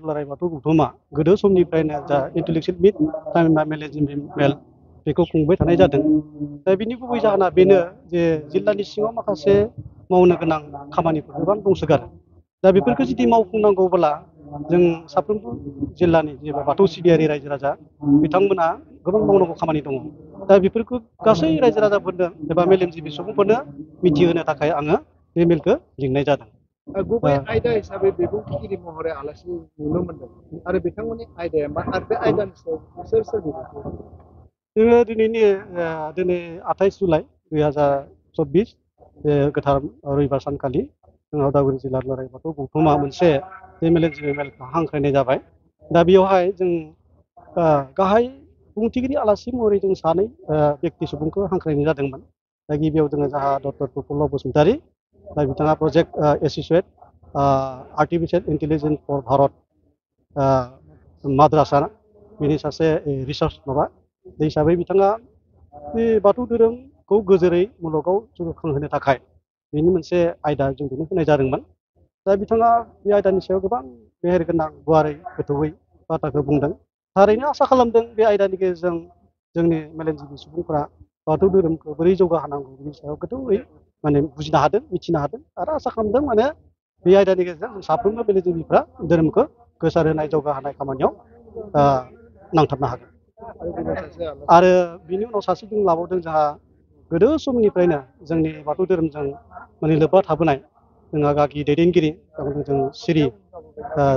दुलाराय बाथौ गौथुमा गोदो समनिफ्रायनो जा इन्टेलेक्सुवेल मिट थामहिनबा मेलेमजिबि मेल बेखौ खुंबाय थानाय जादों। दा बिनि गुबै जाहोना बेनो जे जिल्लानि सिङाव माखासे मावनो गोनां खामानिफोर गोबां दंसोगारो। दा बेफोरखौ जुदि मावफुंनांगौब्ला जों साफ्रोमबो जिल्लानि जेनेबा बाथौ सिबियारि रायजो राजा बिथांमोनहा गोबां मावनांगौ खामानि दङ। दा बेफोरखौ गासै रायजो राजाफोरनो एबा मेलेमजिबि सुबुंफोरनो मिथिहोनो थाखाय आङो बे मेलखौ लिंनाय जादों। गुबै आयदा हिसाबै बिबुंथिगिरि महरै आलासि नुनो मोनदों आरो बिथांमोननि आयदाया मा आरो बे आयदानि सायाव सोर बिबुंथि? जोङो दिनै 28 जुलाइ 2024 गोथार रबिबार सानखालि जोंहा उदालगुरि जिल्ला दुलाराय बाथौ गौथुमा मोनसे बे मेलेमजिबि मेलखौ हांख्रायनाय जाबाय। दा बेयावहाय जों गाहाय बुंथिगिरि आलासि महरै जों सानै व्यक्ति सुबुंखौ हांख्रायनाय जादोंमोन। दा गिबियाव जोङो जाहा डक्टर प्रफुल्ल बसुमतारी, दा बिथाङा project associate artificial intelligence for Bharat माद्रासा बिनि सासे रिसार्च माबा हिसाबै बिथाङा बे बाथौ धोरोमखौ गोजोरै मुलुगाव जौगाखांहोनो थाखाय बेनि मोनसे आयदा जों बेनो होनाय जादोंमोन। दा बिथाङा बे आयदानि सायाव गोबां मेहेरगोनां गुवारै गोथौयै बाथ्राखौ बुंदों। थारैनो आसा खालामदों बे आयदानि गेजेरजों जोंनि मेलेमजिबि सुबुंफोरा बाथौ धोरोमखौ बोरै जौगाहोनांगौ बिनि सायाव गोथौयै माने बुजिनो हादों, मिथिनो हादों आरो आसा खालामदों माने बे आयदानि गेजेरजों जों साफ्रोमबो मेलेमजिबिफ्रा धोरोमखौ गोसारहोनाय जौगाहोनाय खामानियाव नांथाबनो हागोन। आरो बिनि उनाव सासे जों लाबावदों जोंहा गोदो समनिफ्रायनो जोंनि बाथौ धोरोमजों माने लोब्बा थाबोनाय जोंहा गागि दैदेनगिरि जों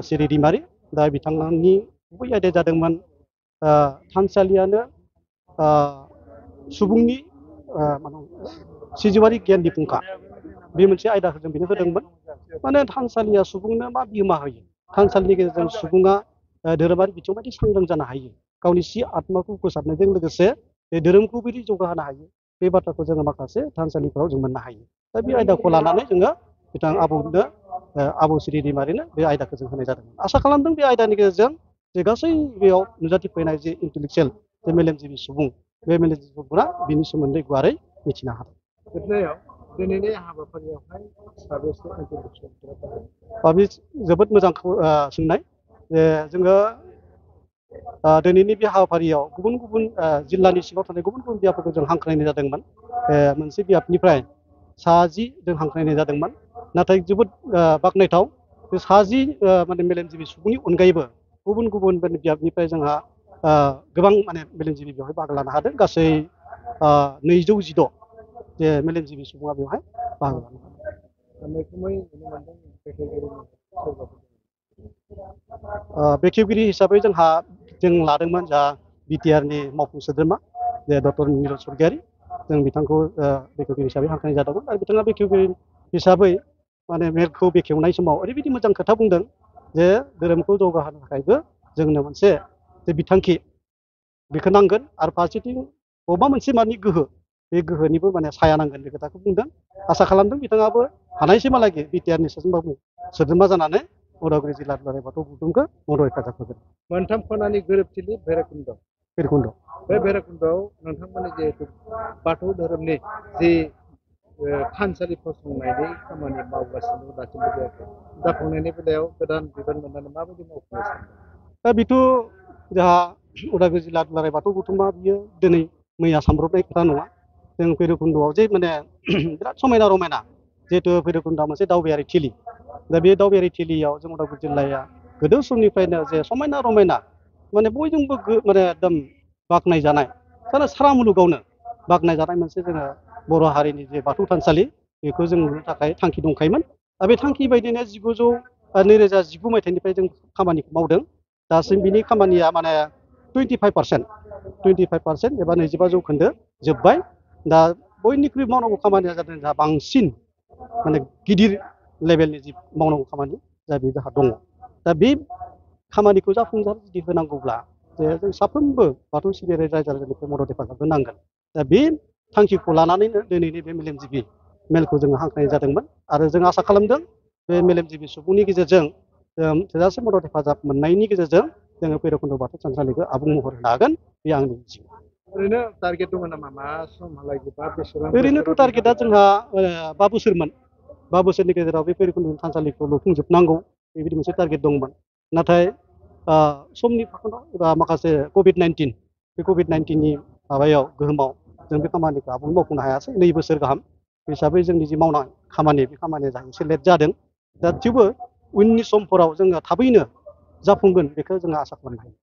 सिरि दैमारि। दा बिथांमोननि गुबै आयदाया जादोंमोन थानसालियानो सुबुंनि सिजौआरि गियाननि फुंखा। बे मोनसे आयदाखौ जों बेनो होदोंमोन। माने थानसालिया सुबुंनो मा बिहोमा होयो, थानसालिनि गेजेरजों सुबुङा धोरोमारि बिथिङाव बायदि सांग्रां जानो हायो, गावनि सि आत्माखौ फोसाबनायजों लोगोसे बे धोरोमखौ बोरै जौगाहोनो हायो, बे बाथ्राखौ जोङो माखासे थानसालिफोराव जों मोननो हायो। दा बे आयदाखौ लानानै जोङो बिथां आबौ श्री दैमारिनो बे आयदाखौ जों होनाय जादोंमोन। आसा खालामदों बे आयदानि गेजेरजों जे गासै बेयाव नुजाथिफैनाय जे इन्टेलेक्सुवेल जे मेलेमजिबि सुबुं, बे मेलेमजिबि सुबुंफोरा बिनि सोमोन्दै गुवारै मिथिनो हादों। जोबनायाव दिनैनि हाबाफारियावहाय साबेसे बे जोबोद मोजां सोंनाय जे जोङो दिनैनि बे हाबाफारियाव गुबुन गुबुन जिल्लानि सिङाव थानाय गुबुन गुबुन बियाबफोरखौ जों हांख्रायनाय जादोंमोन। मोनसे बियाबनिफ्राय 60 जों हांख्रायनाय जादोंमोन। नाथाय जोबोद बाख्नायथाव बे 60 माने मेलेमजिबि सुबुंनि अनगायैबो गुबुन गुबुन बियाबनिफ्राय जोंहा गोबां माने मेलेमजिबि बेवहाय बाहागो लानो हादों। गासै 216 जे मेलेमजिबि सुबुङा बेवहाय बाहागो लानो हादों। बेखेवगिरि हिसाबै जों लादोंमोन जा बिटिआरनि मावफुं सोद्रोमा जे डक्टर निरज स्वर्गियारि, जों बिथांखौ बेखेवगिरि हिसाबै हांख्रायनाय जादोंमोन। आरो बिथाङा बेखेवगिरि हिसाबै माने मेलखौ बेखेवनाय समाव ओरैबायदि मोजां खोथा बुंदों जे धोरोमखौ जौगाहोनो थाखायबो जोंनो मोनसे जे बिथांखि बेखौ नांगोन आरो फारसेथिं बबेबा मोनसे माने गोहो, बे गोहोनिबो माने साया नांगोन, बे खोथाखौ बुंदों। आसा खालामदों बिथाङाबो हानायसिमहालागै बिटिआरनि सोद्रोमा जानानै उदालगुरि जिल्ला दुलाराय बाथौ गौथुमखौ मदद हेफाजाब होगोन। मोनथाम खनानि गोरोबथिलि भैरबकुन्द। बे भैरबकुन्दआव नोंथांमोननि जिहेतु बाथौ धोरोमनि जि थानसालि फसंनायनि खामानि मावगासिनो दासिमबो जायाखै, जाफुंनायनि बेलायाव गोदान बिबान मोननानै माबायदि मावफुंनो सानदों? दा बेथ' जोंहा उदालगुरि जिल्ला दुलाराय बाथौ गौथुमा बियो दिनै मैया सानब्रबनाय खोथा नङा। जों भैरबकुन्दआव जे माने बिराद समायना रमायना, जिहेतु भैरबकुन्दआ मोनसे दावबायारि थिलि। दा बे दावबायारि थिलियाव जों उदालगुरि जिल्लाया गोदो समनिफ्रायनो जे समायना रमायना माने बयजोंबो माने एकदम बाख्नायजानाय, सारा मुलुगावनो बाख्नायजानाय मोनसे जोङो बर' हारिनि जे बाथौ थानसालि बेखौ जों लुनो थाखाय थांखि दंखायोमोन। दा बे थांखि बायदिनो 2019 मायथाइनिफ्राय जों खामानिखौ मावदों। दासिम बिनि खामानिया माने 25% एबा 25% जोब्बाय। दा बयनिख्रुइ मावनांगौ खामानिया जादों जोंहा बांसिन माने गिदिर लेभेलनि जि मावनांगौ खामानि जा बे जोंहा दङ। दा बे खामानिखौ जाफुंसार जुदि होनांगौब्ला जे जों साफ्रोमबो बाथौ सिबियारि रायजो राजानिफ्राय मदद हेफाजाब होनांगोन। दा बे थांखिखौ लानानैनो दिनैनि बे मेलेमजिबि मेलखौ जोङो हांख्रायनाय जादोंमोन। आरो जों आसा खालामदों बे मेलेमजिबि सुबुंनि गेजेरजों थोजासे मदद हेफाजाब मोननायनि गेजेरजों जोङो भैरबकुन्द बाथौ थानसालिखौ आबुं महर होनो हागोन, बे आंनि मिजिं। ओरैनो टारगेट दङ नामा मा समहालागै बा बेसेबां? ओरैनोथ' टारगेटआ जोंहा 5 बोसोरमोन। 5 बोसोरनि गेजेराव बे भैरबकुन्द थानसालिखौ लुफुंजोबनांगौ, बेबायदि मोनसे टारगेट दंमोन। नाथाय समनि फाखनाव एबा माखासे कभिड-19 बे कभिड-19नि माबायाव गोहोमाव जों बे खामानिखौ आबुङै मावफुंनो हायासै 2 बोसोर गाहाम बे हिसाबै जोंनि जि मावनाय खामानि बे खामानिया एसे लेट जादों दा थेवबो उननि समफोराव जोङो थाबैनो जाफुंगोन बेखौ जोङो आसा खालामनो हायो।